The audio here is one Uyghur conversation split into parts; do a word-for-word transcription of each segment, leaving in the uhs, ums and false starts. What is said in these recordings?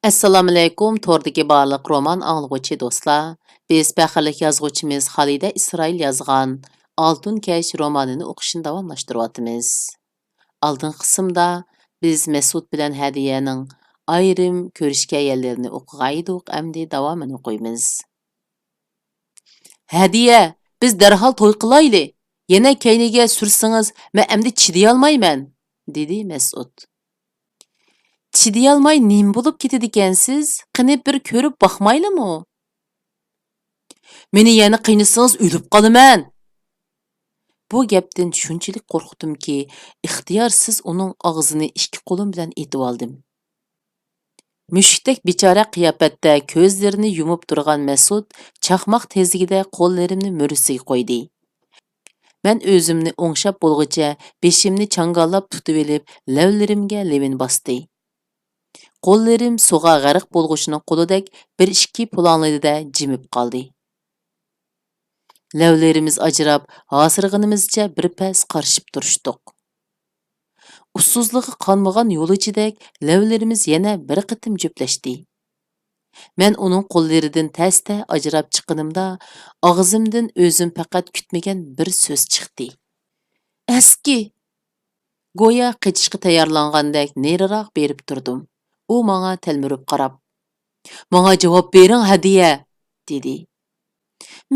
ئەسسالامۇئەلەيكۇم، توردىكى بارلىق رومان ئاڭلىغۇچى دوستلار. بىز پەخىرلىك يازغۇچىمىز خالىدە ئىسرائىل يازغان ئالتۇن كەش رومانىنى ئوقۇشنى داۋاملاشتۇرۇۋاتىمىز. ئالدىنقى قىسىمدا بىز مەسئۇد بىلەن ھەدىيەنىڭ ئايرىم كۆرۈشكەن يەرلىرىنى ئوقۇغانىدۇق، ئەمدى داۋامىنى ئوقۇيمىز. ھەدىيە، بىز دەرھال توي قىلايلى. يەنە كەينىگە سۈرسىڭىز، مەن ئەمدى چىدىيالمايمەن، دېدى مەسئۇد. چىدىيالماي نېمە بولۇپ كېتىدىكەنسىز؟ قېنى بىر كۆرۈپ باقمايلىمۇ؟ مېنى يەنە قىينىسىڭىز ئۆلۈپ قالىمەن! بۇ گەپتىن شۇنچىلىك قورقتۇمكى، ئىختىيارسىز ئۇنىڭ ئاغزىنى ئىككى قولۇم بىلەن ئېتىۋالدىم. مۈشۈكتەك بىچارە قىياپەتتە كۆزلىرىنى يۇمۇپ تۇرغان مەسئۇد چاقماق تېزلىكىدە قوللىرىمنى مۈرىسىگە قويدى. مەن ئۆزۈمنى ئوڭشاپ بولغۇچە بېشىمنى چاڭگاللاپ تۇتۇۋېلىپ، لەۋلىرىمگە لېۋىنى باستى. قوللىرىم سۇغا غەرق بولغۇچىنىڭ قولىدەك بىر ئىككى پۇلاڭلىدى-دە، جىمىپ قالدى. لەۋلىرىمىز ئاجراپ، ھاسىرىغىنىمىزچە بىر پەس قارىشىپ تۇرۇشتۇق. ئۇسسۇزلۇقى قانمىغان يول ئىچىدەك لەۋلىرىمىز يەنە بىر قېتىم جۈپلەشتى. مەن ئۇنىڭ قوللىرىدىن تەستە ئاجراپ چىققىنىمدا، ئاغزىمدىن ئۆزۈم پەقەت كۈتمىگەن بىر سۆز چىقتى. ئەسكى! گويا قېچىشقا تەييارلانغاندەك نېرىراق بېرىپ تۇردۇم. ئۇ ماڭا تەلمۈرۈپ قاراپ، ماڭا جاۋاب بېرىڭ، ھەدىيە! دېدى.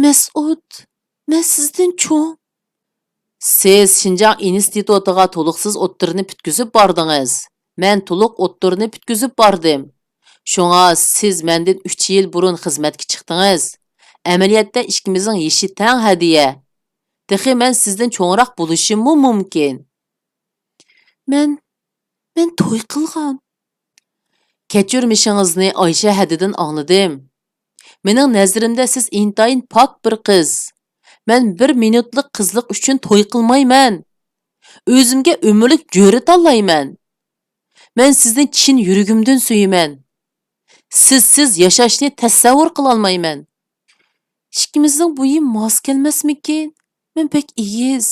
مەسئۇد، مەن سىزدىن چوڭ. سىز شىنجاڭ ئىنستىتۇتىغا تولۇقسىز ئوتتۇرىنى پۈتكۈزۈپ باردىڭىز. مەن تولۇق ئوتتۇرىنى پۈتكۈزۈپ باردىم. شۇڭا سىز مەندىن ئۈچ يىل بۇرۇن خىزمەتكە چىقتىڭىز. ئەمەلىيەتتە ئىككىمىزنىڭ يېشى تەڭ، ھەدىيە. تېخى مەن سىزدىن چوڭراق بولۇشۇممۇ مۇمكىن. مەن، مەن توي قىلغان. كەچۈرمىشىڭىزنى ئايشە ھەدىدىن ئاڭلىدىم. مېنىڭ نەزىرىمدە سىز ئىنتايىن پاك بىر قىز. مەن بىر مىنۇتلۇق قىزلىق ئۈچۈن توي قىلمايمەن. ئۆزۈمگە ئۆمۈرلۈك جۆرە تاللايمەن. مەن سىزنى چىن يۈرىكىمدىن سۆيىمەن. سىزسىز ياشاشنى تەسەۋۋۇر قىلالمايمەن. ئىككىمىزنىڭ بويى ماس كەلمەسمىكىن؟ مەن بەك ئېگىز.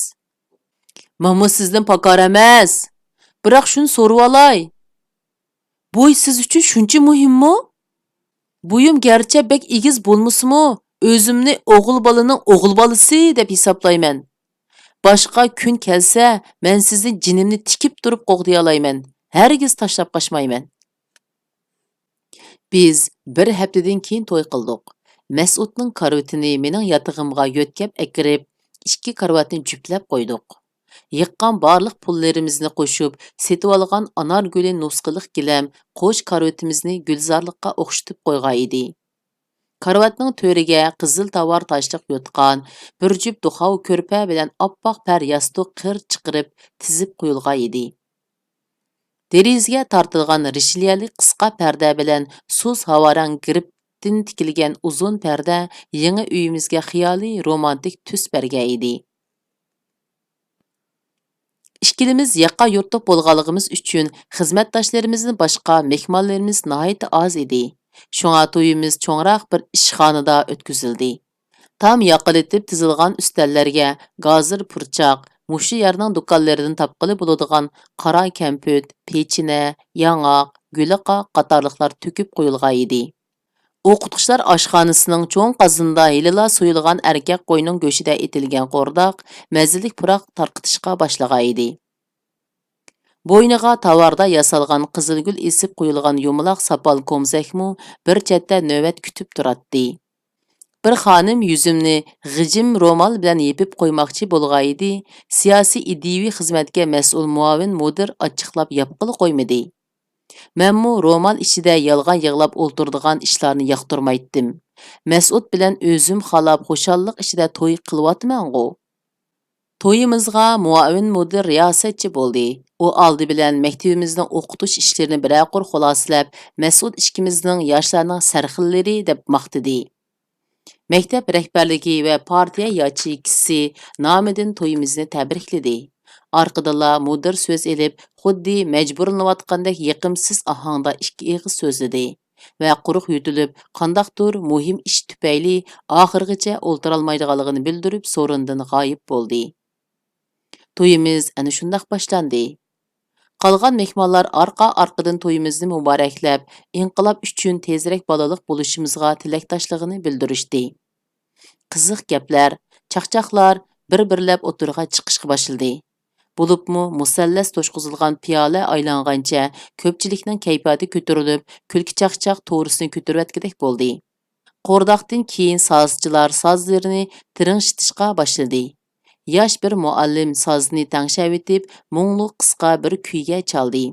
مەنمۇ سىزدىن پاكار ئەمەس. بىراق شۇنى سورىۋالاي. بوي سىز ئۈچۈن شۇنچە مۇھىممۇ؟ بويۇم گەرچە بەك ئېگىز بولمىسىمۇ، ئۆزۈمنى ئوغۇل بالىنىڭ ئوغۇل بالىسى دەپ ھېسابلايمەن. باشقا كۈن كەلسە، مەن سىزنى جېنىمنى تىكىپ تۇرۇپ قوغدىيالايمەن. ھەرگىز تاشلاپ قاچمايمەن. بىز بىر ھەپتىدىن كېيىن توي قىلدۇق. مەسئۇدنىڭ كارىۋىتىنى مېنىڭ ياتىقىمغا يۆتكەپ ئەكىرىپ، ئىككى كارىۋاتنى جۈپلەپ قويدۇق. يىغقان بارلىق پۇللىرىمىزنى قوشۇپ، سېتىۋالغان ئانارگۈلى نۇسخىلىق گىلەم قوش كارىۋىتىمىزنى گۈلزارلىققا ئوخشىتىپ قويغان ئىدى. كارىۋاتنىڭ تۆرىگە قىزىل تاۋار تاشلىق يوتقان، بىر جۈپ دۇخاۋ كۆرپە بىلەن ئاپئاق پەر ياستۇق قىر چىقىرىپ تىزىپ قويۇلغان ئىدى. دېرىزىگە تارتىلغان رىشليەلىك قىسقا پەردە بىلەن سۇس ھاۋا رەڭ گىرىپتىن تىكىلگەن ئۇزۇن پەردە يېڭى ئۆيىمىزگە خىيالىي رومانتىك تۈس بەرگەن ئىدى. ئىككىلىمىز ياقا يۇرتلۇق بولغانلىقىمىز ئۈچۈن خىزمەتداشلىرىمىزدىن باشقا مېھمانلىرىمىز ناھايىتى ئاز ئىدى. شۇڭا تويىمىز چوڭراق بىر ئىشخانىدا ئۆتكۈزۈلدى. تام ياقىلىتىپ تىزىلغان ئۈستەللەرگە گازىر پۇرچاق، مۇشۇ يەرنىڭ دۇكانلىرىدىن تاپقىلى بولىدىغان قارا كەمپۈت، پېچىنە، ياڭاق، گۈلىقاق قاتارلىقلار تۆكۈپ قويۇلغان ئىدى. ئوقۇتقۇچىلار ئاشخانىسىنىڭ چوڭ قازىنىدا ھېلىلا سويۇلغان ئەركەك قوينىڭ گۆشىدە ئېتىلگەن قورداق مەززىلىك پۇراق تارقىتىشقا باشلىغان ئىدى. بوينىغا تاۋاردا ياسالغان قىزىلگۈل ئېسىپ قويۇلغان يۇمىلاق ساپال كومزەكمۇ بىر چەتتە نۆۋەت كۈتۈپ تۇراتتى. بىر خانىم يۈزۈمنى غىجىم رومال بىلەن يېپىپ قويماقچى بولغانىدى، سىياسىي ئىدىيىۋى خىزمەتكە مەسئۇل مۇئاۋىن مۇدىر ئاچچىقلاپ ياپقىلى قويمىدى. مەنمۇ رومال ئىچىدە يالغان يىغلاپ ئولتۇرىدىغان ئىشلارنى ياقتۇرمايتتىم. مەسئۇد بىلەن ئۆزۈم خالاپ خۇشاللىق ئىچىدە توي قىلىۋاتىمەنغۇ. تويىمىزغا مۇئاۋىن مۇدىر رىياسەتچى بولدى. ئۇ ئالدى بىلەن مەكتىۋىمىزنىڭ ئوقۇتۇش ئىشلىرىنى بىرەر قۇر خۇلاسىلەپ، مەسئۇد ئىككىمىزنىڭ ياشلارنىڭ سەرخىللىرى دەپ ماختىدى. مەكتەپ رەھبەرلىكى ۋە پارتىيە ياچېيكىسى نامىدىن تويىمىزنى تەبرىكلىدى. ئارقىدىنلا مۇدىر سۆز ئېلىپ، خۇددى مەجبۇرلىنىۋاتقاندەك يېقىمسىز ئاھاڭدا ئىككى ئېغىز سۆزلىدى ۋە قۇرۇق يۆتىلىپ، قانداقتۇر مۇھىم ئىش تۈپەيلى ئاخىرغىچە ئولتۇرالمايدىغانلىقىنى بىلدۈرۈپ، سورۇندىن غايىب بولدى. تويىمىز ئەنە شۇنداق باشلاندى. قالغان مېھمانلار ئارقا-ئارقىدىن تويىمىزنى مۇبارەكلەپ، ئىنقىلاب ئۈچۈن تېزرەك بالىلىق بولۇشىمىزغا تىلەكداشلىقىنى بىلدۈرۈشتى. قىزىق گەپلەر، چاقچاقلار بىر-بىرلەپ ئوتتۇرىغا چىقىشقا باشلىدى. بولۇپمۇ مۇسەللەس توشقۇزۇلغان پىيالە ئايلانغانچە كۆپچىلىكنىڭ كەيپىياتى كۆتۈرۈلۈپ، كۈلكە-چاقچاق تورىسىنى كۆتۈرۈۋەتكۈدەك بولدى. قورداقتىن كېيىن سازچىلار سازلىرىنى تىرىڭشىتىشقا باشلىدى. ياش بىر مۇئەللىم سازنى تەڭشەۋېتىپ، مۇڭلۇق قىسقا بىر كۈيگە چالدى.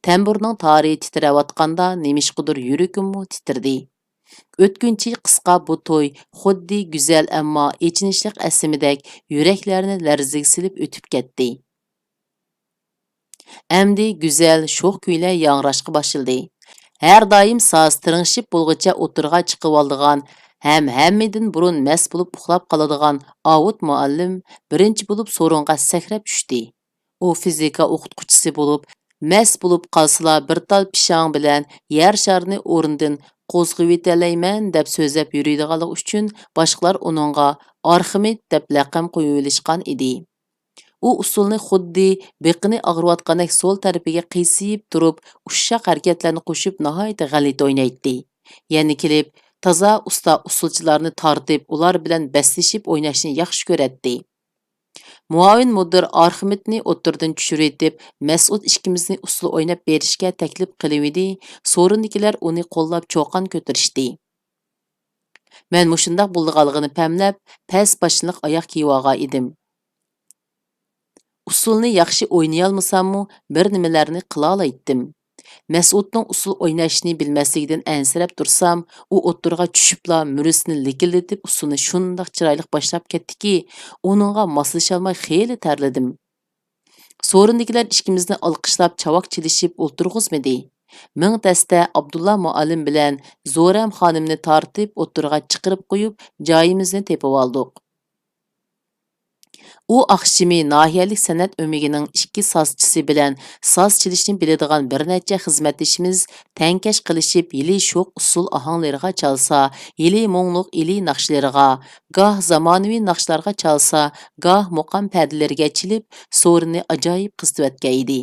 تەمبۇرنىڭ تارى تىترەۋاتقاندا نېمىشقىدۇر يۈرىكىممۇ تىترىدى. ئۆتكۈنچى قىسقا بۇ توي خۇددى گۈزەل، ئەمما ئېچىنىشلىق ئەسلىمىدەك يۈرەكلەرنى لەرزىگە سېلىپ ئۆتۈپ كەتتى. ئەمدى گۈزەل شوخ كۈيلەر ياڭراشقا باشلىدى. ھەر دائىم ساز تىرىڭشىپ بولغۇچە ئوتتۇرىغا چىقىۋالىدىغان ھەم ھەممىدىن بۇرۇن مەست بولۇپ ئۇخلاپ قالىدىغان ئاۋۇت مۇئەللىم بىرىنچى بولۇپ سورۇنغا سەكرەپ چۈشتى. ئۇ فىزىكا ئوقۇتقۇچىسى بولۇپ، مەست بولۇپ قالسىلا بىر تال پىشاڭ بىلەن يەر شارىنى ئورنىدىن قوزغىۋېتەلەيمەن دەپ سۆزلەپ يۈرىدىغانلىقى ئۈچۈن باشقىلار ئۇنىڭغا ئارخىمېد دەپ لەقەم قويۇۋېلىشقان ئىدى. ئۇ ئۇسسۇلنى خۇددى بېقىنى ئاغرىۋاتقاندەك سول تەرىپىگە قىيسىيىپ تۇرۇپ، ئۇششاق ھەرىكەتلەرنى قوشۇپ ناھايىتى غەلىتە ئوينايتتى. يەنە كېلىپ، تازا ئۇستا ئۇسسۇلچىلارنى تارتىپ، ئۇلار بىلەن بەسلىشىپ ئويناشنى ياخشى كۆرەتتى. مۇئاۋىن مۇدىر ئارخىمېدنى ئوتتۇرىدىن چۈشۈرۈۋېتىپ، مەسئۇد ئىككىمىزنى ئۇسسۇل ئويناپ بېرىشكە تەكلىپ قىلىۋىدى، سورۇندىكىلەر ئۇنى قوللاپ چۇقان كۆتۈرۈشتى. مەن مۇشۇنداق بولىدىغانلىقىنى پەملەپ، پەس باشنىلىق ئاياغ كىيىۋالغان ئىدىم. ئۇسسۇلنى ياخشى ئوينىيالمىساممۇ، بىر نېمىلەرنى قىلالايتتىم. مەسئۇدنىڭ ئۇسسۇل ئويناشنى بىلمەسلىكىدىن ئەنسىرەپ تۇرسام، ئۇ ئوتتۇرىغا چۈشۈپلا مۈرىسىنى لىكىلدىتىپ، ئۇسسۇلنى شۇنداق چىرايلىق باشلاپ كەتتىكى، ئۇنىڭغا ماسلىشالماي خېلى تەرلىدىم. سورۇندىكىلەر ئىككىمىزنى ئالقىشلاپ چاۋاك چېلىشىپ ئولتۇرغۇزمىدى. مىڭ تەستە ئابدۇللا مۇئەللىم بىلەن زورەم خانىمنى تارتىپ ئوتتۇرىغا چىقىرىپ قويۇپ، جايىمىزنى تېپىۋالدۇق. ئۇ ئاخشىمى ناھىيەلىك سەنئەت ئۆمىكىنىڭ ئىككى سازچىسى بىلەن ساز چېلىشنى بىلىدىغان بىر نەچچە خىزمەتدىشىمىز تەڭكەش قىلىشىپ، ھېلى شوخ ئۇسسۇل ئاھاڭلىرىغا چالسا، ھېلى مۇڭلۇق ئىلى ناخشىلىرىغا، گاھ زامانىۋى ناخشىلارغا چالسا، گاھ مۇقام پەدىلىرىگە چېلىپ، سورۇننى ئاجايىپ قىزىتىۋەتكەن ئىدى.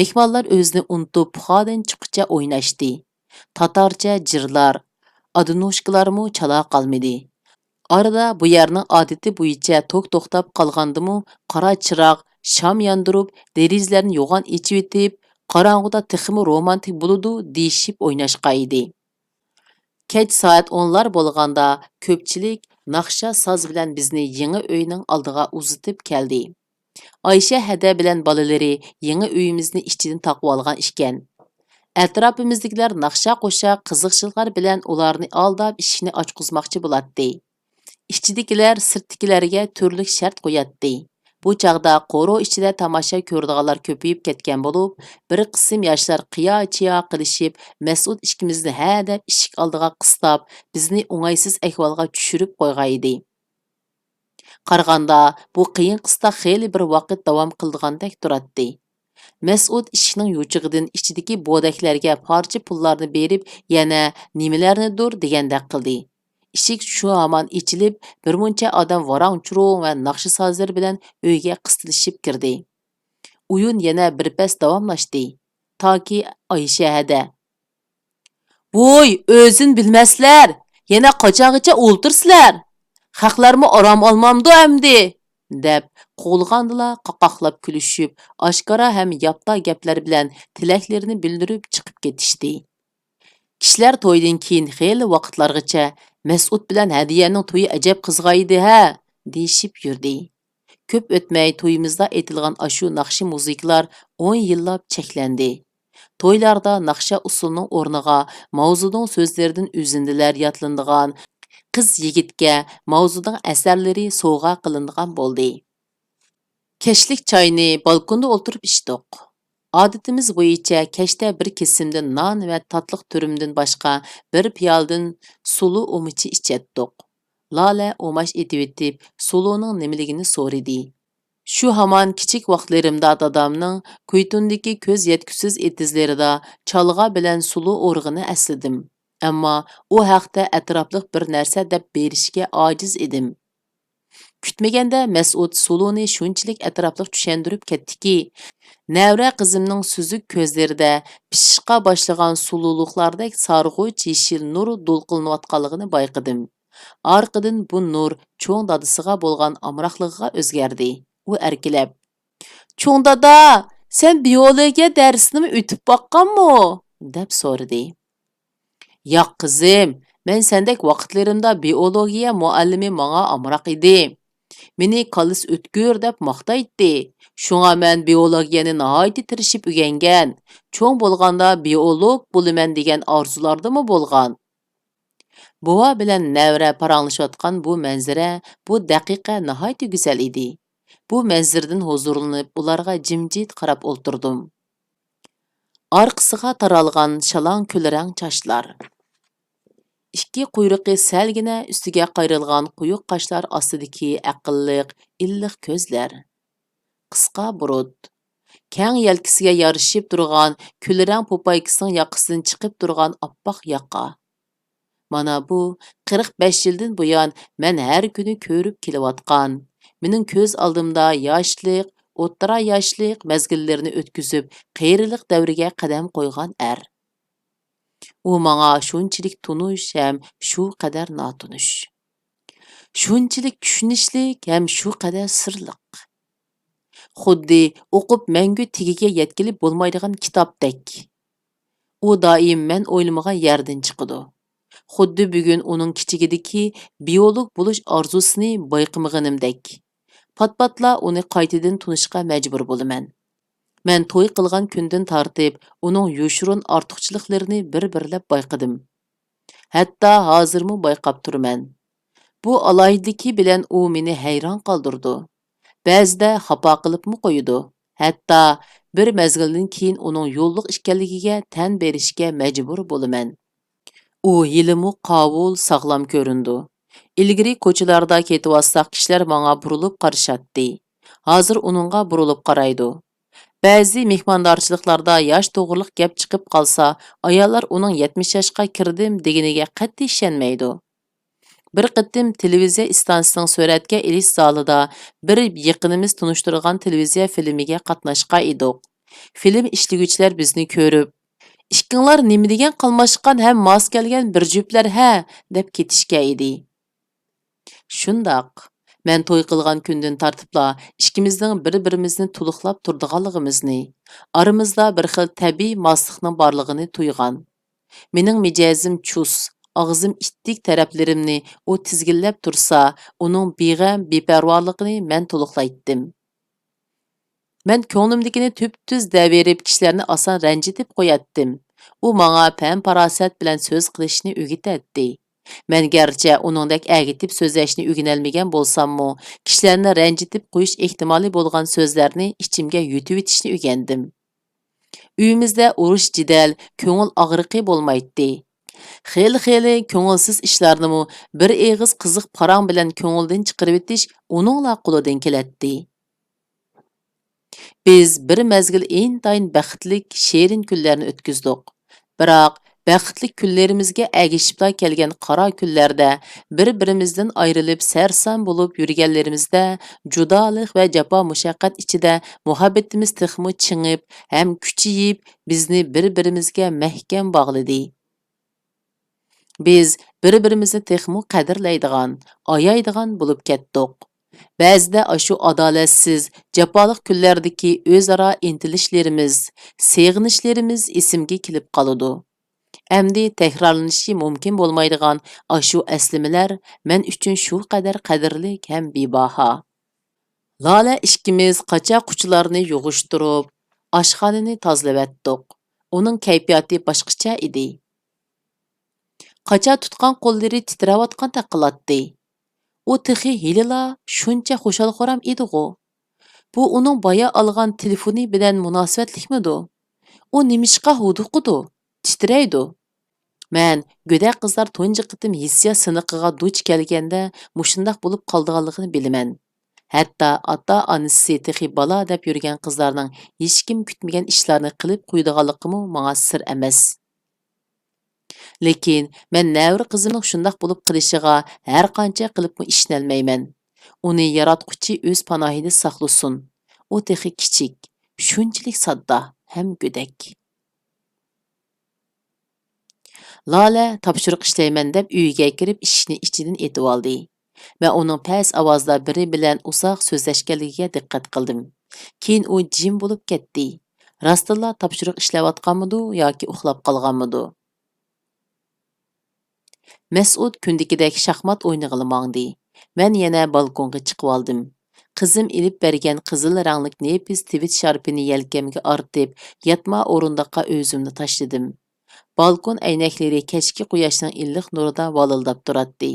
مېھمانلار ئۆزىنى ئۇنتۇپ، پۇخادىن چىققۇچە ئويناشتى. تاتارچە جىرلار، ئادىنوشكىلارمۇ چالا قالمىدى. ئارىدا بۇ يەرنىڭ ئادىتى بويىچە توك توختاپ قالغاندىمۇ، قارا چىراغ، شام ياندۇرۇپ، دېرىزىلەرنى يوغان ئېچىۋېتىپ، قاراڭغۇدا تېخىمۇ رومانتىك بولىدۇ، دېيىشىپ ئويناشقان ئىدى. كەچ سائەت ئونلار بولغاندا، كۆپچىلىك ناخشا ساز بىلەن بىزنى يېڭى ئۆينىڭ ئالدىغا ئۇزىتىپ كەلدى. ئايشە ھەدە بىلەن بالىلىرى يېڭى ئۆيىمىزنى ئىچىدىن تاقىۋالغان ئىكەن. ئەتراپىمىزدىكىلەر ناخشا قوشاق قىزىقچىلىقلار بىلەن ئۇلارنى ئالداپ ئىشىكنى ئاچقۇزماقچى بولاتتى. ئىچىدىكىلەر سىرتتىكىلەرگە تۈرلۈك شەرت قوياتتى. بۇ چاغدا قورۇ ئىچىدە تاماشا كۆرىدىغانلار كۆپىيىپ كەتكەن بولۇپ، بىر قىسىم ياشلار قىيا-چىيا قىلىشىپ، مەسئۇد ئىككىمىزنى ھە دەپ ئىشىك ئالدىغا قىستاپ، بىزنى ئوڭايسىز ئەھۋالغا چۈشۈرۈپ قويغان ئىدى. قارىغاندا، بۇ قىيىن-قىستاق خېلى بىر ۋاقىت داۋام قىلىدىغاندەك تۇراتتى. مەسئۇد ئىشىكنىڭ يوچۇقىدىن ئىچىدىكى بودەكلەرگە پارچە پۇللارنى بېرىپ، يەنە نېمىلەرنىدۇر دېگەندەك قىلدى. ئىشىك شۇ ھامان ئېچىلىپ، بىرمۇنچە ئادەم ۋاراڭ-چۇرۇڭ ۋە ناخشا سازلىرى بىلەن ئۆيگە قىستىلىشىپ كىردى. ئويۇن يەنە بىر پەس داۋاملاشتى. تاكى ئايشە ھەدە، «ۋوي، ئۆزىنى بىلمەسلەر! يەنە قاچانغىچە ئولتۇرىسىلەر؟ خەقلەرمۇ ئارام ئالمامدۇ ئەمدى؟» دەپ، قوغلىغاندىلا قاقاقلاپ كۈلۈشۈپ، ئاشكارا ھەم ياپتا گەپلەر بىلەن تىلەكلىرىنى بىلدۈرۈپ چىقىپ كېتىشتى. كىشىلەر تويدىن كېيىن خېلى ۋاقىتلارغىچە، «مەسئۇد بىلەن ھەدىيەنىڭ تويى ئەجەب قىزغايدى ھە!» دېيىشىپ يۈردى. كۆپ ئۆتمەي تويىمىزدا ئېيتىلغان ئاشۇ ناخشا-مۇزىكىلار ئون يىللاپ چەكلەندى. تويلاردا ناخشا ئۇسسۇلنىڭ ئورنىغا ماۋزېدۇڭ سۆزلىرىدىن ئۈزۈندىلەر يادلىنىدىغان، قىز-يىگىتكە ماۋزېدۇڭ ئەسەرلىرى سوۋغا قىلىنىدىغان بولدى. كەچلىك چاينى بالكوندا ئولتۇرۇپ ئىچتۇق. ئادىتىمىز بويىچە كەچتە بىر كېسىمدىن نان ۋە تاتلىق تۈرۈمدىن باشقا بىر پىيالىدىن سۇلۇ ئۇمىچى ئىچەتتۇق. لالە ئۇماچ ئېتىۋېتىپ، سۇلۇنىڭ نېمىلىكىنى سورىدى. شۇ ھامان كىچىك ۋاقىتلىرىمدا دادامنىڭ كۇيتۇندىكى كۆز يەتكۈسىز ئېتىزلىرىدا چالغا بىلەن سۇلۇ ئورغىنى ئەسلىدىم. ئەمما ئۇ ھەقتە ئەتراپلىق بىر نەرسە دەپ بېرىشكە ئاجىز ئىدىم. كۈتمىگەندە مەسئۇد سولۇنى شۇنچىلىك ئەتراپلىق چۈشەندۈرۈپ كەتتىكى، نەۋرە قىزىمنىڭ سۈزۈك كۆزلىرىدە پىشىشقا باشلىغان سولۇلۇقلاردەك سارغۇچ يېشىل نۇر دولقۇنلىنىۋاتقانلىقىنى بايقىدىم. ئارقىدىن بۇ نۇر چوڭ دادىسىغا بولغان ئامراقلىقىغا ئۆزگەردى. ئۇ ئەركىلەپ، «چوڭ دادا، سەن بىئولوگىيە دەرسىنىمۇ ئۆتۈپ باققانمۇ؟» دەپ سورىدى. «ياق، قىزىم، مەن سەندەك ۋاقىتلىرىمدا بىئولوگىيە مۇئەللىمى ماڭا ئامراق ئىدى. مېنى كاللىسى ئۆتكۈر دەپ ماختايتتى. شۇڭا مەن بىئولوگىيەنى ناھايىتى تىرىشىپ ئۆگەنگەن. چوڭ بولغاندا بىئولوگ بولىمەن دېگەن ئارزۇلاردىمۇ بولغان.» بوۋا بىلەن نەۋرە پاراڭلىشىۋاتقان بۇ مەنزىرە، بۇ دەقىقە ناھايىتى گۈزەل ئىدى. بۇ مەنزىرىدىن ھۇزۇرلىنىپ، ئۇلارغا جىمجىت قاراپ ئولتۇردۇم. ئارقىسىغا تارالغان شالاڭ كۈلرەڭ چاچلار. ئىككى قۇيرۇقى سەلگىنە ئۈستىگە قايرىلغان قويۇق قاشلار ئاستىدىكى ئەقىللىق، ئىللىق كۆزلەر. قىسقا بۇرۇت. كەڭ يەلكىسىگە يارىشىپ تۇرغان كۈلرەڭ پوپايكىسىنىڭ ياقىسىدىن چىقىپ تۇرغان ئاپئاق ياقا. مانا بۇ قىرىق بەش يىلدىن بۇيان مەن ھەر كۈنى كۆرۈپ كېلىۋاتقان، مېنىڭ كۆز ئالدىمدا ياشلىق، ئوتتۇرا ياشلىق مەزگىللىرىنى ئۆتكۈزۈپ، قېرىلىق دەۋرىگە قەدەم قويغان ئەر. ئۇ ماڭا شۇنچىلىك تونۇش ھەم شۇ قەدەر ناتونۇش. شۇنچىلىك چۈشىنىشلىك ھەم شۇ قەدەر سىرلىق. خۇددى ئوقۇپ مەڭگۈ تېگىگە يەتكىلى بولمايدىغان كىتابتەك. ئۇ دائىم مەن ئويلىمىغان يەردىن چىقىدۇ. خۇددى بۈگۈن ئۇنىڭ كىچىكىدىكى بىئولوگ بولۇش ئارزۇسىنى بايقىمىغىنىمدەك. پات-پاتلا ئۇنى قايتىدىن تونۇشقا مەجبۇر بولىمەن. مەن توي قىلغان كۈندىن تارتىپ ئۇنىڭ يوشۇرۇن ئارتۇقچىلىقلىرىنى بىر-بىرلەپ بايقىدىم. ھەتتا ھازىرمۇ بايقاپ تۇرىمەن. بۇ ئالاھىدىلىكى بىلەن ئۇ مېنى ھەيران قالدۇرىدۇ. بەزىدە خاپا قىلىپمۇ قويىدۇ. ھەتتا بىر مەزگىلدىن كېيىن ئۇنىڭ يوللۇق ئىكەنلىكىگە تەن بېرىشكە مەجبۇر بولىمەن. ئۇ ھېلىمۇ قاۋۇل، ساغلام كۆرۈنىدۇ. ئىلگىرى كوچىلاردا كېتىۋاتساق، كىشىلەر ماڭا بۇرۇلۇپ قارىشاتتى. ھازىر ئۇنىڭغا بۇرۇلۇپ قارايدۇ. بەزى مېھماندارچىلىقلاردا ياش توغرىلىق گەپ چىقىپ قالسا، ئاياللار ئۇنىڭ يەتمىش ياشقا كىردىم دېگىنىگە قەتئىي ئىشەنمەيدۇ. بىر قېتىم تېلېۋىزىيە ئىستانسىسىنىڭ سۈرەتكە ئېلىش زالىدا بىر يېقىنىمىز تونۇشتۇرغان تېلېۋىزىيە فىلىمىگە قاتناشقان ئىدۇق. فىلىم ئىشلىگۈچىلەر بىزنى كۆرۈپ، «ئىككىڭلار نېمىدېگەن قالماشقان ھەم ماس كەلگەن بىر جۈپلەر ھە!» دەپ كېتىشكەن ئىدى. شۇنداق، مەن توي قىلغان كۈندىن تارتىپلا ئىككىمىزنىڭ بىر-بىرىمىزنى تولۇقلاپ تۇرىدىغانلىقىمىزنى، ئارىمىزدا بىر خىل تەبىئىي ماسلىقنىڭ بارلىقىنى تۇيغان. مېنىڭ مىجەزىم چۇس، ئاغزىم ئىتتىك تەرەپلىرىمنى ئۇ تىزگىنلەپ تۇرسا، ئۇنىڭ بىغەم، بىپەرۋالىقىنى مەن تولۇقلايتتىم. مەن كۆڭلۈمدىكىنى تۈپتۈز دەۋېرىپ، كىشىلەرنى ئاسان رەنجىتىپ قوياتتىم. ئۇ ماڭا پەم-پاراسەت بىلەن سۆز قىلىشنى ئۆگىتەتتى. مەن گەرچە ئۇنىڭدەك ئەگىتىپ سۆزلەشنى ئۆگىنەلمىگەن بولساممۇ، كىشىلەرنى رەنجىتىپ قويۇش ئېھتىمالى بولغان سۆزلەرنى ئىچىمگە يۇتۇۋېتىشنى ئۆگەندىم. ئۆيىمىزدە ئۇرۇش-جېدەل، كۆڭۈل ئاغرىقى بولمايتتى. خېلى-خېلى كۆڭۈلسىز ئىشلارنىمۇ بىر ئېغىز قىزىق پاراڭ بىلەن كۆڭۈلدىن چىقىرىۋېتىش ئۇنىڭلا قولىدىن كېلەتتى. بىز بىر مەزگىل ئىنتايىن بەختلىك، شېرىن كۈنلەرنى ئۆتكۈزدۇق. بىراق، بەختلىك كۈنلىرىمىزگە ئەگىشىپلا كەلگەن قارا كۈنلەردە بىر-بىرىمىزدىن ئايرىلىپ سەرسان بولۇپ يۈرگەنلىرىمىزدە، جۇدالىق ۋە جاپا-مۇشەققەت ئىچىدە مۇھەببىتىمىز تېخىمۇ چىڭىپ ھەم كۈچىيىپ، بىزنى بىر-بىرىمىزگە مەھكەم باغلىدى. بىز بىر-بىرىمىزنى تېخىمۇ قەدىرلەيدىغان، ئايايدىغان بولۇپ كەتتۇق. بەزىدە ئاشۇ ئادالەتسىز، جاپالىق كۈنلەردىكى ئۆزئارا ئىنتىلىشلىرىمىز، سېغىنىشلىرىمىز ئېسىمگە كېلىپ قالىدۇ. ئەمدى تەكرارلىنىشى مۇمكىن بولمايدىغان ئاشۇ ئەسلىمىلەر مەن ئۈچۈن شۇ قەدەر قەدىرلىك ھەم بىباھا. لالە ئىككىمىز قاچا-قۇچىلارنى يۇغۇشتۇرۇپ، ئاشخانىنى تازىلىۋەتتۇق. ئۇنىڭ كەيپىياتى باشقىچە ئىدى. قاچا تۇتقان قوللىرى تىترەۋاتقاندەك قىلاتتى. ئۇ تېخى ھېلىلا شۇنچە خۇشال-خۇرام ئىدىغۇ؟ بۇ ئۇنىڭ بايا ئالغان تېلېفونى بىلەن مۇناسىۋەتلىكمىدۇ؟ ئۇ نېمىشقا ھودۇقىدۇ، تىترەيدۇ؟ مەن گۆدەك قىزلار تۇنجى قېتىم ھېسسىيات سىنىقىغا دۇچ كەلگەندە مۇشۇنداق بولۇپ قالىدىغانلىقىنى بىلىمەن. ھەتتا ئاتا-ئانىسى تېخى بالا دەپ يۈرگەن قىزلارنىڭ ھېچكىم كۈتمىگەن ئىشلارنى قىلىپ قويىدىغانلىقىمۇ ماڭا سىر ئەمەس. لېكىن مەن نەۋرە قىزىمنىڭ شۇنداق بولۇپ قېلىشىغا ھەرقانچە قىلىپمۇ ئىشىنەلمەيمەن. ئۇنى ياراتقۇچى ئۆز پاناھىدا ساقلىسۇن. ئۇ تېخى كىچىك، شۇنچىلىك ساددا ھەم گۆدەك. لالە تاپشۇرۇق ئىشلەيمەن دەپ ئۆيىگە كىرىپ ئىشىكنى ئىچىدىن ئېتىۋالدى. مەن ئۇنىڭ پەس ئاۋازدا بىرى بىلەن ئۇزاق سۆزلەشكەنلىكىگە دىققەت قىلدىم. كېيىن ئۇ جىم بولۇپ كەتتى. راستتىنلا تاپشۇرۇق ئىشلەۋاتقانمىدۇ ياكى ئۇخلاپ قالغانمىدۇ؟ مەسئۇد كۈندىكىدەك شاھمات ئوينىغىلى ماڭدى. مەن يەنە بالكونغا چىقىۋالدىم. قىزىم ئېلىپ بەرگەن قىزىل رەڭلىك نېپىز تىۋىت شارپىنى يەلكەمگە ئارتىپ، ياتما ئورۇندۇققا ئۆزۈمنى تاشلىدىم. بالكون ئەينەكلىرى كەچكى قۇياشنىڭ ئىللىق نۇرىدا ۋالىلداپ تۇراتتى.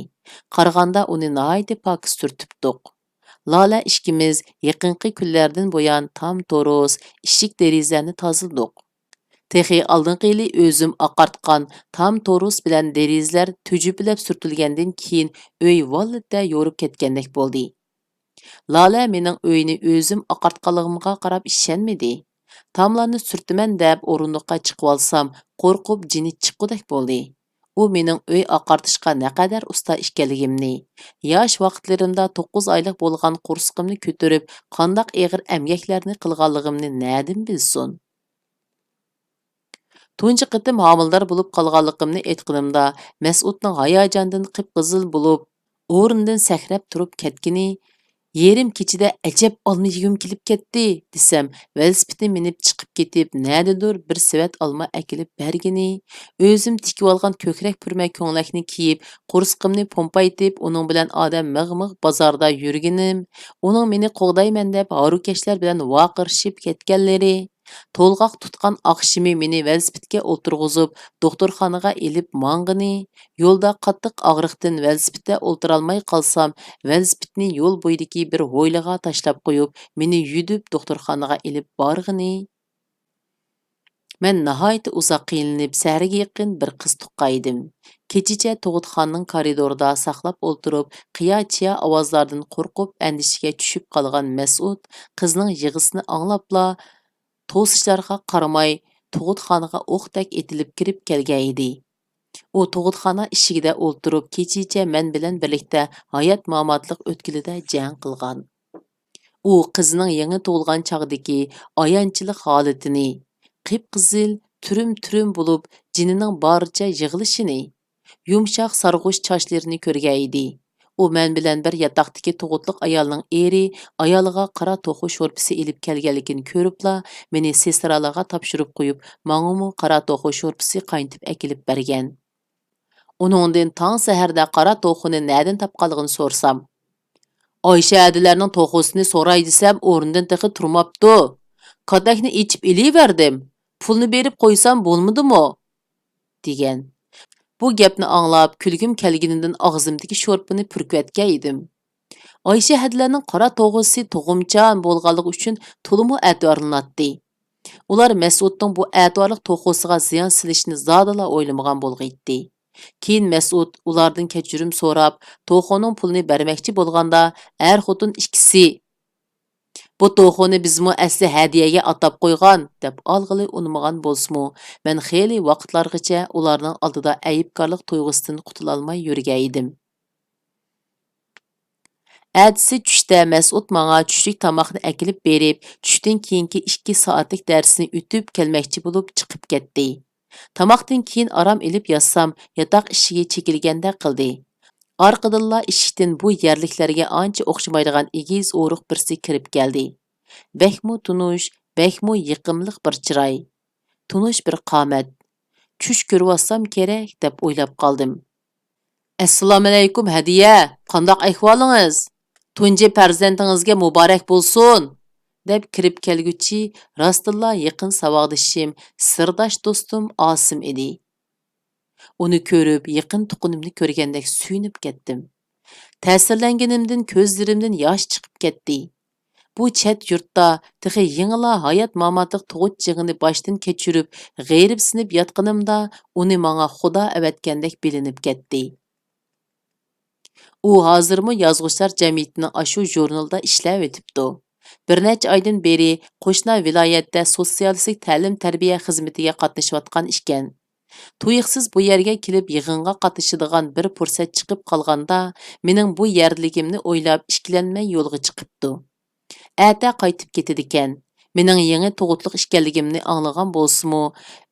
قارىغاندا ئۇنى ناھايىتى پاكىز سۈرتۈپتۇق. لالە ئىككىمىز يېقىنقى كۈنلەردىن بۇيان تام تورۇس، ئىشىك دېرىزىلەرنى تازىلىدۇق. تېخى ئالدىنقى يىلى ئۆزۈم ئاقارتقان تام تورۇس بىلەن دېرىزىلەر تۈجۈپىلەپ سۈرتۈلگەندىن كېيىن ئۆي ۋاللىتە يورۇپ كەتكەندەك بولدى. لالە مېنىڭ ئۆينى ئۆزۈم ئاقارتقانلىقىمغا قاراپ ئىشەنمىدى. تاملارنى سۈرتىمەن دەپ ئورۇندۇققا چىقىۋالسام، قورقۇپ جېنى چىققۇدەك بولدى. ئۇ مېنىڭ ئۆي ئاقارتىشقا نەقەدەر ئۇستا ئىكەنلىكىمنى، ياش ۋاقىتلىرىمدا توققۇز ئايلىق بولغان قورسىقىمنى كۆتۈرۈپ، قانداق ئېغىر ئەمگەكلەرنى قىلغانلىقىمنى نەدىن بىلسۇن؟ تۇنجى قېتىم ھامىلىدار بولۇپ قالغانلىقىمنى ئېيتقىنىمدا، مەسئۇدنىڭ ھاياجاندىن قىپقىزىل بولۇپ، ئورنىدىن سەكرەپ تۇرۇپ كەتكىنى، يېرىم كېچىدە «ئەجەب ئالما يېگۈم كېلىپ كەتتى» دېسەم، ۋېلىسىپىتنى مىنىپ چىقىپ كېتىپ، نەدىدۇر بىر سېۋەت ئالما ئەكېلىپ بەرگىنى، ئۆزۈم تىكىۋالغان كۆكرەك پۈرمە كۆڭلەكنى كىيىپ، قورسىقىمنى پومپايتىپ، ئۇنىڭ بىلەن ئادەم مىغ-مىغ بازاردا يۈرگىنىم، ئۇنىڭ مېنى قوغدايمەن دەپ ھارۋىكەشلەر بىلەن ۋارقىرىشىپ كەتكەنلىرى، تولغاق تۇتقان ئاخشىمى مېنى ۋېلىسىپىتكە ئولتۇرغۇزۇپ، دوختۇرخانىغا ئېلىپ ماڭغىنى، يولدا قاتتىق ئاغرىقتىن ۋېلىسىپىتتە ئولتۇرالماي قالسام، ۋېلىسىپىتنى يول بويىدىكى بىر ھويلىغا تاشلاپ قويۇپ، مېنى يۈدۈپ دوختۇرخانىغا ئېلىپ بارغىنى. مەن ناھايىتى ئۇزاق قىينىلىپ، سەھەرگە يېقىن بىر قىز تۇغقان ئىدىم. كېچىچە تۇغۇتخانىنىڭ كارىدورىدا ساقلاپ ئولتۇرۇپ، قىيا-چىيا ئاۋازلاردىن قورقۇپ، ئەندىشىگە چۈشۈپ قالغان مەسئۇد قىزنىڭ يىغىسىنى ئاڭلاپلا، توسۇشلارغا قارىماي، تۇغۇتخانىغا ئوقتەك ئېتىلىپ كىرىپ كەلگەن ئىدى. ئۇ تۇغۇتخانا ئىشىكىدە ئولتۇرۇپ، كېچىچە مەن بىلەن بىرلىكتە ھايات-ماماتلىق ئۆتكىلىدە جەڭ قىلغان. ئۇ قىزىنىڭ يېڭى تۇغۇلغان چاغدىكى ئايانچلىق ھالىتىنى، قىپقىزىل، تۈرۈم-تۈرۈم بولۇپ، جېنىنىڭ بارىچە يىغلىشىنى، يۇمشاق سارغۇچ چاچلىرىنى كۆرگەن ئىدى. ئۇ مەن بىلەن بىر ياتاقتىكى تۇغۇتلۇق ئايالنىڭ ئېرى ئايالىغا قارا توخۇ شورپىسى ئېلىپ كەلگەنلىكىنى كۆرۈپلا، مېنى سېسترالارغا تاپشۇرۇپ قويۇپ، ماڭىمۇ قارا توخۇ شورپىسى قاينىتىپ ئەكېلىپ بەرگەن. ئۇنىڭدىن تاڭ سەھەردە قارا توخۇنى نەدىن تاپقانلىقىنى سورىسام، «ئايشە ھەدىلەرنىڭ توخۇسىنى سوراي دېسەم، ئورنىدىن تېخى تۇرماپتۇ. كاتەكنى ئېچىپ ئېلىۋەردىم. پۇلنى بېرىپ قويسام بولمىدىمۇ؟» دېگەن. بۇ گەپنى ئاڭلاپ، كۈلگۈم كەلگىنىدىن ئاغزىمدىكى شورپىنى پۈركۈۋەتكەن ئىدىم. ئايشە ھەدىلەرنىڭ قارا توخۇسى تۇغۇمچان بولغانلىقى ئۈچۈن تولىمۇ ئەتىۋارلىناتتى. ئۇلار مەسئۇدنىڭ بۇ ئەتىۋارلىق توخۇسىغا زىيان سېلىشنى زادىلا ئويلىمىغان بولغىيتتى. كېيىن مەسئۇد ئۇلاردىن كەچۈرۈم سوراپ، توخۇنىڭ پۇلىنى بەرمەكچى بولغاندا، ئەر-خوتۇن ئىككىسى، «بۇ توخۇنى بىزمۇ ئەسلى ھەدىيەگە ئاتاپ قويغان» دەپ ئالغىلى ئۇنىمىغان بولسىمۇ، مەن خېلى ۋاقىتلارغىچە ئۇلارنىڭ ئالدىدا ئەيىبكارلىق تۇيغۇسىدىن قۇتۇلالماي يۈرگەن ئىدىم. ئەتىسى چۈشتە مەسئۇد ماڭا چۈشلۈك تاماقنى ئەكېلىپ بېرىپ، چۈشتىن كېيىنكى ئىككى سائەتلىك دەرسنى ئۆتۈپ كەلمەكچى بولۇپ چىقىپ كەتتى. تاماقتىن كېيىن ئارام ئېلىپ ياتسام، ياتاق ئىشىكى چېكىلگەندەك قىلدى. ئارقىدىنلا ئىشىكتىن بۇ يەرلىكلەرگە ئانچە ئوخشىمايدىغان ئېگىز ئورۇق بىرسى كىرىپ كەلدى. بەكمۇ تونۇش، بەكمۇ يېقىملىق بىر چىراي. تونۇش بىر قامەت. چۈش كۆرۈۋاتسام كېرەك دەپ ئويلاپ قالدىم. «ئەسسالامۇئەلەيكۇم، ھەدىيە! قانداق ئەھۋالىڭىز؟ تۇنجى پەرزەنتىڭىزگە مۇبارەك بولسۇن!» دەپ كىرىپ كەلگۈچى راستتىنلا يېقىن ساۋاقدىشىم، سىرداش دوستۇم ئاسىم ئىدى. ئۇنى كۆرۈپ، يېقىن تۇغقىنىمنى كۆرگەندەك سۆيۈنۈپ كەتتىم. تەسىرلەنگىنىمدىن كۆزلىرىمدىن ياش چىقىپ كەتتى. بۇ چەت يۇرتتا تېخى يېڭىلا ھايات-ماماتلىق تۇغۇت جېڭىنى باشتىن كەچۈرۈپ، غېرىبسىنىپ ياتقىنىمدا، ئۇنى ماڭا خۇدا ئەۋەتكەندەك بىلىنىپ كەتتى. ئۇ ھازىرمۇ يازغۇچىلار جەمئىيىتىنىڭ ئاشۇ ژۇرنىلىدا ئىشلەۋېتىپتۇ. بىر نەچچە ئايدىن بېرى قوشنا ۋىلايەتتە سوتسىيالىستىك تەلىم-تەربىيە خىزمىتىگە قاتنىشىۋاتقان ئىكەن. تۇيۇقسىز بۇ يەرگە كېلىپ يىغىنغا قاتنىشىدىغان بىر پۇرسەت چىقىپ قالغاندا، مېنىڭ بۇ يەردىلىكىمنى ئويلاپ ئىككىلەنمەي يولغا چىقىپتۇ. ئەتە قايتىپ كېتىدىكەن. مېنىڭ يېڭى تۇغۇتلۇق ئىكەنلىكىمنى ئاڭلىغان بولسىمۇ،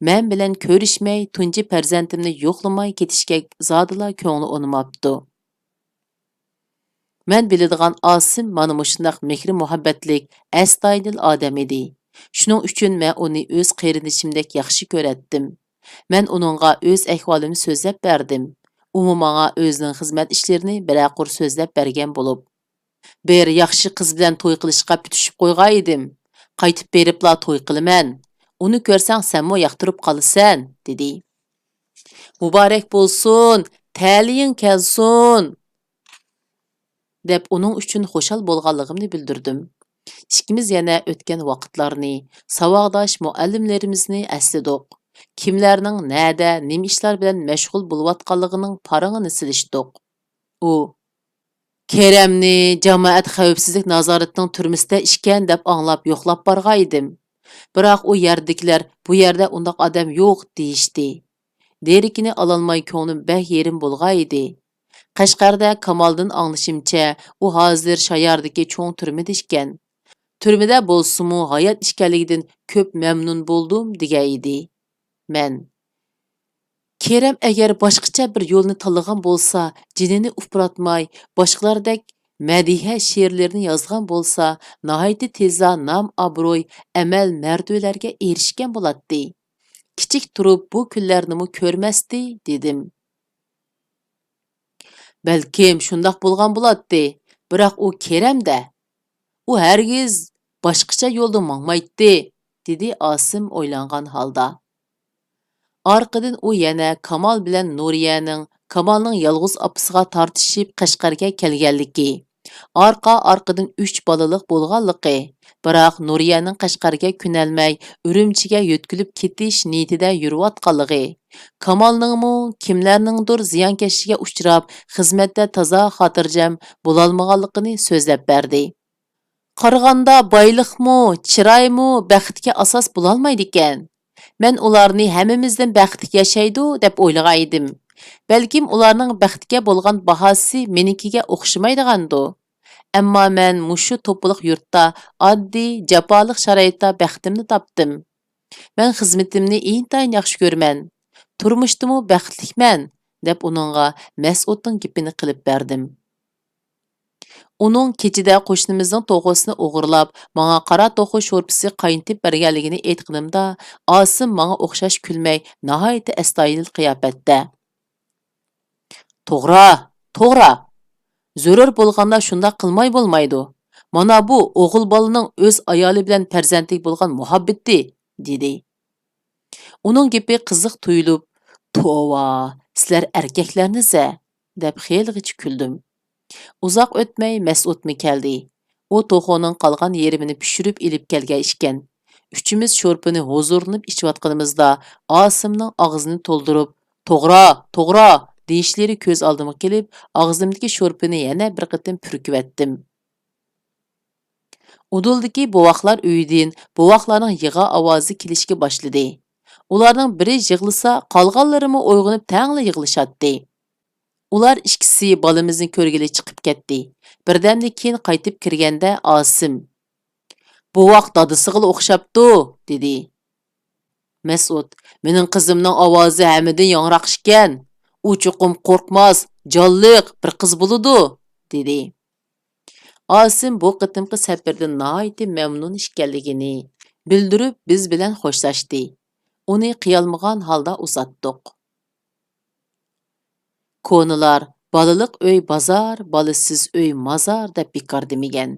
مەن بىلەن كۆرۈشمەي، تۇنجى پەرزەنتىمنى يوقلىماي كېتىشكە زادىلا كۆڭلى ئۇنىماپتۇ. مەن بىلىدىغان ئاسىم مانا مۇشۇنداق مېھرى-مۇھەببەتلىك، ئەستايىدىل ئادەم ئىدى. شۇنىڭ ئۈچۈن مەن ئۇنى ئۆز قېرىندىشىمدەك ياخشى كۆرەتتىم. مەن ئۇنىڭغا ئۆز ئەھۋالىمنى سۆزلەپ بەردىم. ئۇمۇ ماڭا ئۆزىنىڭ خىزمەت ئىشلىرىنى بىرەر قۇر سۆزلەپ بەرگەن بولۇپ، بىر ياخشى قىز بىلەن توي قىلىشقا پۈتۈشۈپ قويغانىدىم. قايتىپ بېرىپلا توي قىلىمەن. ئۇنى كۆرسەڭ سەنمۇ ياقتۇرۇپ قالىسەن، دېدى. مۇبارەك بولسۇن، تەلىيىڭ كەلسۇن! دەپ ئۇنىڭ ئۈچۈن خۇشال بولغانلىقىمنى بىلدۈردۈم. ئىككىمىز يەنە ئۆتكەن ۋاقىتلارنى، ساۋاقداش مۇئەللىملىرىمىزنى ئەسلىدۇق. كىملەرنىڭ نەدە، نېمە ئىشلار بىلەن مەشغۇل بولۇۋاتقانلىقىنىڭ پارىڭىنى سېلىشتۇق. ئۇ، كېرەمنى جامائەت خەۋپسىزلىك نازارىتىنىڭ تۈرمىسىدە ئىكەن دەپ ئاڭلاپ يوقلاپ بارغانىدىم. بىراق ئۇ يەردىكىلەر بۇ يەردە ئۇنداق ئادەم يوق دېيىشتى. دېرىكىنى ئالالماي كۆڭلۈم بەك يېرىم بولغانىدى. قەشقەردە كامالدىن ئاڭلىشىمچە، ئۇ ھازىر شاياردىكى چوڭ تۈرمىدە ئىكەن. تۈرمىدە بولسىمۇ ھايات ئىكەنلىكىدىن كۆپ مەمنۇن بولدۇم دېگەن ئىدى. مەن، كېرەم ئەگەر باشقىچە بىر يولنى تاللىغان بولسا، جېنىنى ئۇپراتماي، باشقىلاردەك مەدھىيە شېئىرلىرىنى يازغان بولسا، ناھايىتى تېزلا نام-ئابرۇي، ئەمەل-مەرتىۋىلەرگە ئېرىشكەن بولاتتى. كىچىك تۇرۇپ بۇ كۈنلەرنىمۇ كۆرمەستى، دېدىم. بەلكىم شۇنداق بولغان بولاتتى، بىراق ئۇ كېرەم-دە. ئۇ ھەرگىز باشقىچە يولدا ماڭمايتتى، دېدى ئاسىم ئويلانغان ھالدا. ئارقىدىن ئۇ يەنە كامال بىلەن نۇرىيەنىڭ كامالنىڭ يالغۇز ئاپىسىغا تارتىشىپ قەشقەرگە كەلگەنلىكى، ئارقا-ئارقىدىن ئۈچ بالىلىق بولغانلىقى، بىراق نۇرىيەنىڭ قەشقەرگە كۆنەلمەي، ئۈرۈمچىگە يۆتكىلىپ كېتىش نىيىتىدە يۈرۈۋاتقانلىقى، كامالنىڭمۇ كىملەرنىڭدۇر زىيانكەشلىكىگە ئۇچراپ، خىزمەتتە تازا خاتىرجەم بولالمىغانلىقىنى سۆزلەپ بەردى. قارىغاندا بايلىقمۇ، چىرايمۇ بەختكە ئاساس بولالمايدىكەن. مەن ئۇلارنى ھەممىمىزدىن بەختلىك ياشايدۇ دەپ ئويلىغان ئىدىم. بەلكىم ئۇلارنىڭ بەختكە بولغان باھاسى مېنىڭكىگە ئوخشىمايدىغاندۇ. ئەمما مەن مۇشۇ توپىلىق يۇرتتا ئاددىي، جاپالىق شارائىتتا بەختىمنى تاپتىم. مەن خىزمىتىمنى ئىنتايىن ياخشى كۆرىمەن. تۇرمۇشتىمۇ بەختلىكمەن، دەپ ئۇنىڭغا مەسئۇدنىڭ گېپىنى قىلىپ بەردىم. ئۇنىڭ كېچىدە قوشنىمىزنىڭ توخۇسىنى ئوغرىلاپ، ماڭا قارا توخۇ شورپىسى قاينىتىپ بەرگەنلىكىنى ئېيتقىنىمدا، ئاسىم ماڭا ئوخشاش كۈلمەي، ناھايىتى ئەستايىدىل قىياپەتتە، توغرا، توغرا. زۆرۈر بولغاندا شۇنداق قىلماي بولمايدۇ. مانا بۇ ئوغۇل بالىنىڭ ئۆز ئايالى بىلەن پەرزەنتىگە بولغان مۇھەببىتى، دېدى. ئۇنىڭ گېپى قىزىق تۇيۇلۇپ، توۋا، سىلەر ئەركەكلەرنىزە، دەپ خېلىغىچە كۈلدۈم. ئۇزاق ئۆتمەي مەسئۇدمۇ كەلدى. ئۇ توخۇنىڭ قالغان يېرىمىنى پىشۇرۇپ ئېلىپ كەلگەن ئىكەن. ئۈچىمىز شورپىنى ھۇزۇرلىنىپ ئىچىۋاتقىنىمىزدا، ئاسىمنىڭ ئاغزىنى تولدۇرۇپ، توغرا، توغرا! دېيىشلىرى كۆز ئالدىمغا كېلىپ، ئاغزىمدىكى شورپىنى يەنە بىر قېتىم پۈركۈۋەتتىم. ئۇدۇلدىكى بوۋاقلار ئۆيىدىن بوۋاقلارنىڭ يىغا ئاۋازى كېلىشكە باشلىدى. ئۇلارنىڭ بىرى يىغلىسا، قالغانلىرىمۇ ئويغىنىپ تەڭلا يىغلىشاتتى. ئۇلار ئىككىسى بالىمىزنى كۆرگىلى چىقىپ كەتتى. بىردەمدىن كېيىن قايتىپ كىرگەندە ئاسىم، بوۋاق دادىسىغىلا ئوخشاپتۇ، دېدى. مەسئۇد، مېنىڭ قىزىمنىڭ ئاۋازى ھەممىدىن ياڭراق ئىكەن. ئۇ چوقۇم قورقماس، جانلىق بىر قىز بولىدۇ، دېدى. ئاسىم بۇ قېتىمقى سەپىرىدىن ناھايىتى مەمنۇن ئىكەنلىكىنى بىلدۈرۈپ، بىز بىلەن خوشلاشتى. ئۇنى قىيالمىغان ھالدا ئۇزاتتۇق. كونىلار، بالىلىق ئۆي بازار، بالىسىز ئۆي مازار دەپ بىكار دېمىگەن.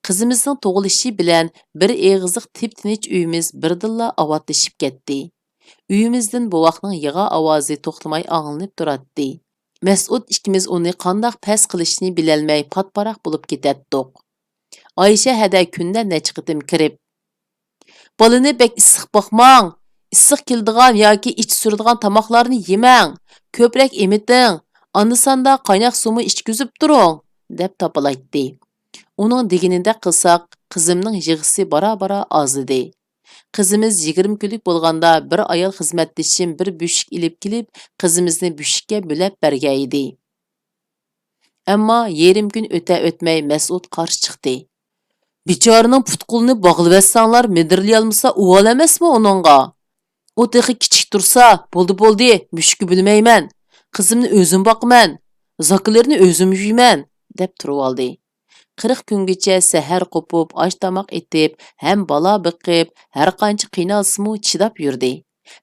قىزىمىزنىڭ تۇغۇلۇشى بىلەن بىر ئېغىزلىق تىپتىنچ ئۆيىمىز بىردىنلا ئاۋاتلىشىپ كەتتى. ئۆيىمىزدىن بوۋاقنىڭ يىغا ئاۋازى توختىماي ئاڭلىنىپ تۇراتتى. مەسئۇد ئىككىمىز ئۇنى قانداق پەس قىلىشنى بىلەلمەي پات-پاراق بولۇپ كېتەتتۇق. ئايشە ھەدە كۈندە نەچچە قېتىم كىرىپ، بالىنى بەك ئىسسىق باقماڭ، ئىسسىق كېلىدىغان ياكى ئىچى سۈرىدىغان تاماقلارنى يېمەڭ، كۆپرەك ئېمىتىڭ، ئاندا-ساندا قايناق سۇمۇ ئىچكۈزۈپ تۇرۇڭ، دەپ تاپىلايتتى. ئۇنىڭ دېگىنىدەك قىلساق، قىزىمنىڭ يىغىسى بارا-بارا ئازلىدى. قىزىمىز يىگىرمە كۈنلۈك بولغاندا، بىر ئايال خىزمەتدىشىم بىر بۆشۈك ئېلىپ كېلىپ، قىزىمىزنى بۆشۈككە بۆلەپ بەرگەن ئىدى. ئەمما يېرىم كۈن ئۆتە-ئۆتمەي مەسئۇد قارشى چىقتى. بىچارىنىڭ پۇت-قولىنى باغلىۋەتسەڭلار، مىدىرلىيالمىسا ئۇۋال ئەمەسمۇ ئۇنىڭغا؟ ئۇ تېخى كىچىك تۇرسا، بولدى، بولدى، مۈشۈككە بۆلمەيمەن. قىزىمنى ئۆزۈم باقىمەن. زاكىلىرىنى ئۆزۈم يۇيىمەن، دەپ تۇرۇۋالدى. قىرىق كۈنگىچە سەھەر قوپۇپ، ئاش-تاماق ئېتىپ، ھەم بالا بېقىپ، ھەرقانچە قىينالسىمۇ چىداپ يۈردى.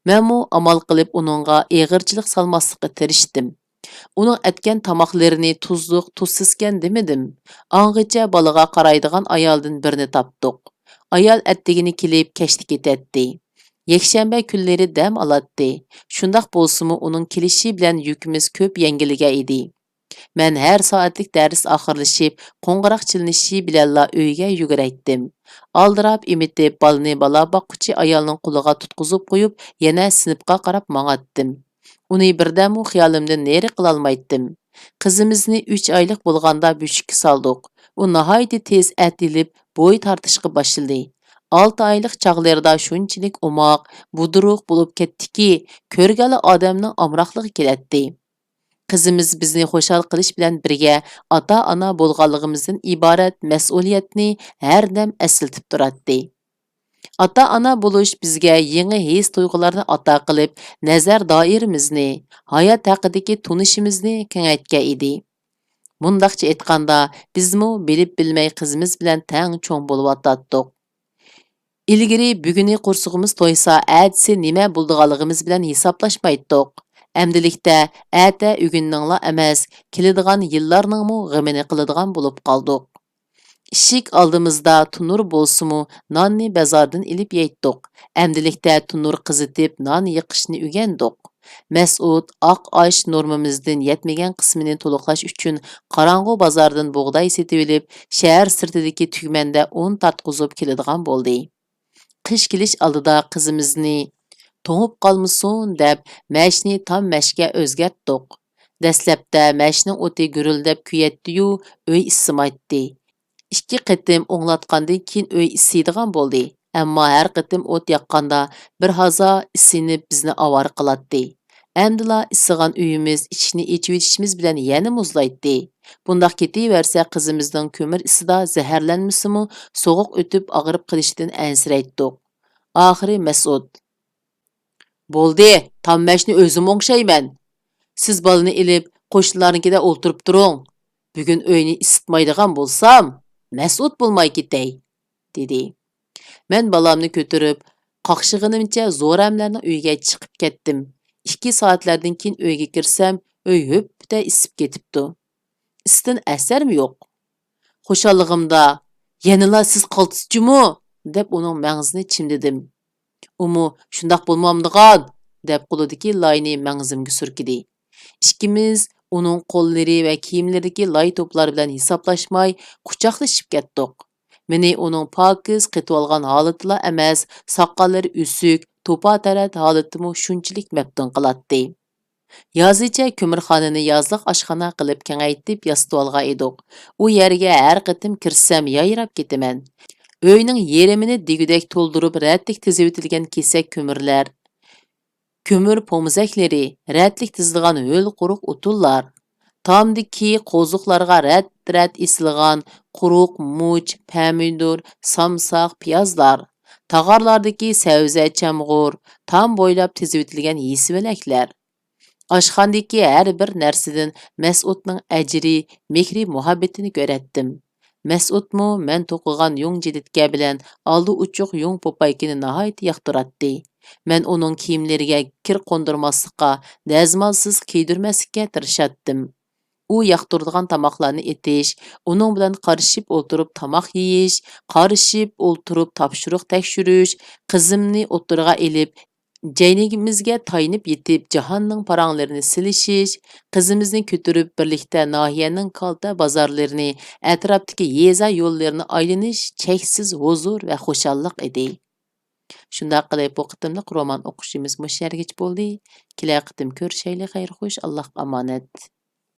مەنمۇ ئامال قىلىپ ئۇنىڭغا ئېغىرچىلىق سالماسلىققا تىرىشتىم. ئۇنىڭ ئەتكەن تاماقلىرىنى تۇزلۇق، تۇزسىزكەن دېمىدىم. ئاڭغىچە بالىغا قارايدىغان ئايالدىن بىرنى تاپتۇق. ئايال ئەتىگىنى كېلىپ، كەچتە كېتەتتى. يەكشەنبە كۈنلىرى دەم ئالاتتى. شۇنداق بولسىمۇ، ئۇنىڭ كېلىشى بىلەن يۈكىمىز كۆپ يەڭگىللىگەن ئىدى. مەن ھەر سائەتلىك دەرس ئاخىرلىشىپ، قوڭغۇراق چېلىنىشى بىلەنلا ئۆيگە يۈگۈرەيتتىم. ئالدىراپ ئېمىتىپ، بالىنى بالا باققۇچى ئايالنىڭ قولىغا تۇتقۇزۇپ قويۇپ، يەنە سىنىپقا قاراپ ماڭاتتىم. ئۇنى بىردەممۇ خىيالىمدىن نېرى قىلالمايتتىم. قىزىمىزنى ئۈچ ئايلىق بولغاندا بۆشۈككە سالدۇق. ئۇ ناھايىتى تېز ئەتىلىپ، بوي تارتىشقا باشلىدى. ئالتە ئايلىق چاغلىرىدا شۇنچىلىك ئوماق، بۇدرۇق بولۇپ كەتتىكى، كۆرگەنلا ئادەمنىڭ ئامراقلىقى كېلەتتى. قىزىمىز بىزنى خۇشال قىلىش بىلەن بىرگە، ئاتا-ئانا بولغانلىقىمىزدىن ئىبارەت مەسئۇلىيەتنى ھەردەم ئەسلىتىپ تۇراتتى. ئاتا-ئانا بولۇش بىزگە يېڭى ھېس-تۇيغۇلارنى ئاتا قىلىپ، نەزەر دائىرىمىزنى، ھايات ھەققىدىكى تونۇشىمىزنى كېڭەيتكەن ئىدى. مۇنداقچە ئېيتقاندا، بىزمۇ بىلىپ-بىلمەي قىزىمىز بىلەن تەڭ چوڭ بولۇۋاتاتتۇق. ئىلگىرى بۈگۈنى قورسىقىمىز تويسا، ئەتىسى نېمە بولىدىغانلىقىمىز بىلەن ھېسابلاشمايتتۇق. ئەمدىلىكتە ئەتە ئۆگۈننىڭلا ئەمەس، كېلىدىغان يىللارنىڭمۇ غېمىنى قىلىدىغان بولۇپ قالدۇق. ئىشىك ئالدىمىزدا تونۇر بولسىمۇ، ناننى بازاردىن ئېلىپ يەيتتۇق. ئەمدىلىكتە تونۇر قىزىتىپ، نان يېقىشنى ئۆگەندۇق. مەسئۇد ئاق ئاش نورمىمىزدىن يەتمىگەن قىسمىنى تولۇقلاش ئۈچۈن، قاراڭغۇ بازاردىن بۇغداي سېتىۋېلىپ، شەھەر سىرتىدىكى تۈگمەندە ئۇن تارتقۇزۇپ كېلىدىغان بولدى. قىش كېلىش ئالدىدا قىزىمىزنى توڭۇپ قالمىسۇن دەپ، مەشنى تام مەشكە ئۆزگەرتتۇق. دەسلەپتە مەشنىڭ ئوتى گۈرۈلدەپ كۆيەتتىيۇ، ئۆي ئىسسىمايتتى. ئىككى قېتىم ئوڭلاتقاندىن كېيىن ئۆي ئىسسىيدىغان بولدى. ئەمما ھەر قېتىم ئوت ياققاندا، بىر ھازا ئىسسىنىپ بىزنى ئاۋارە قىلاتتى. ئەمدىلا ئىسسىغان ئۆيىمىز ئىچىشنى ئېچىۋېتىشىمىز بىلەن يەنە مۇزلايتتى. بۇنداق كېتىۋەرسە، قىزىمىزنىڭ كۆمۈر ئىسسىدا زەھەرلەنمىسىمۇ، سوغۇق ئۆتۈپ ئاغرىپ قېلىشىدىن ئەنسىرەيتتۇق. ئاخىرى مەسئۇد: «بولدى، تام مەشنى ئۆزۈم ئوڭشايمەن. سىز بالىنى ئېلىپ، قوشنىلارنىڭكىدە ئولتۇرۇپ تۇرۇڭ. بۈگۈن ئۆينى ئىسسىتمايدىغان بولسام، مەسئۇد بولماي كېتەي.» دېدى. مەن بالامنى كۆتۈرۈپ، قاقشىغىنىمچە زورەملەرنىڭ ئۆيىگە چىقىپ كەتتىم. ئىككى سائەتلەردىن كېيىن ئۆيگە كىرسەم، ئۆي ھۆپپىدە ئىسسىپ كېتىپتۇ. ئىسىدىن ئەسەرمۇ يوق. خۇشاللىقىمدا، «يەنىلا سىز قالتىس جۇمۇ!» دەپ ئۇنىڭ مەڭزىنى چىمدىدىم. ئۇمۇ، «شۇنداق بولمامدىغان!» دەپ قولىدىكى لاينى مەڭزىمگە سۈركىدى. ئىككىمىز ئۇنىڭ قوللىرى ۋە كىيىملىرىدىكى لاي توپلار بىلەن ھېسابلاشماي، قۇچاقلىشىپ كەتتۇق. مېنى ئۇنىڭ پاكىز قېتىۋالغان ھالىتىلا ئەمەس، ساقاللىرى ئۆسۈك، توپا-تەرەت ھالىتىمۇ شۇنچىلىك مەپتۇن قىلاتتى. يازىچە كۆمۈرخانىنى يازلىق ئاشخانا قىلىپ كېڭەيتىپ ياسىتىۋالغان ئىدۇق. ئۇ يەرگە ھەر قېتىم كىرسەم يايراپ كېتىمەن. ئۆينىڭ يېرىمىنى دېگۈدەك تولدۇرۇپ رەتلىك تىزىۋېتىلگەن كېسەك كۆمۈرلەر، كۆمۈر پومزەكلىرى، رەتلىك تىزىلغان ھۆل قۇرۇق ئوتۇنلار، تامدىكى قوزۇقلارغا رەت-رەت ئېسىلغان قۇرۇق مۇچ، پەمىدۇر، سامساق، پىيازلار، تاغارلاردىكى سەۋزە چامغۇر، تام بويلاپ تىزىۋېتىلگەن يېسىۋەلەكلەر. ئاشخانىدىكى ھەر بىر نەرسىدىن مەسئۇدنىڭ ئەجرى، مېھرى-مۇھەببىتىنى كۆرەتتىم. مەسئۇدمۇ مەن توقۇغان يۇڭ جىلىتكە بىلەن ئالدى ئوچۇق يۇڭ پوپايكىنى ناھايىتى ياقتۇراتتى. مەن ئۇنىڭ كىيىملىرىگە كىر قوندۇرماسلىققا، دەزمالسىز كىيدۈرمەسلىككە تىرىشاتتىم. ئۇ ياقتۇرىدىغان تاماقلارنى ئېتىش، ئۇنىڭ بىلەن قارىشىپ ئولتۇرۇپ تاماق يېيىش، قارىشىپ ئولتۇرۇپ تاپشۇرۇق تەكشۈرۈش، قىزىمنى ئوتتۇرىغا ئېلىپ، جەينىگىمىزگە تايىنىپ يېتىپ، جاھاننىڭ پاراڭلىرىنى سېلىشىش، قىزىمىزنى كۆتۈرۈپ بىرلىكتە ناھىيەنىڭ كالتە بازارلىرىنى، ئەتراپتىكى يېزا يوللىرىنى ئايلىنىش چەكسىز ھۇزۇر ۋە خۇشاللىق ئىدى. شۇنداق قىلىپ، بۇ قېتىملىق رومان ئوقۇشىمىز مۇشۇ يەرگىچە بولدى. كېلەر قېتىم كۆرۈشەيلى، خەير خوش، ئاللاھقا ئامانەت.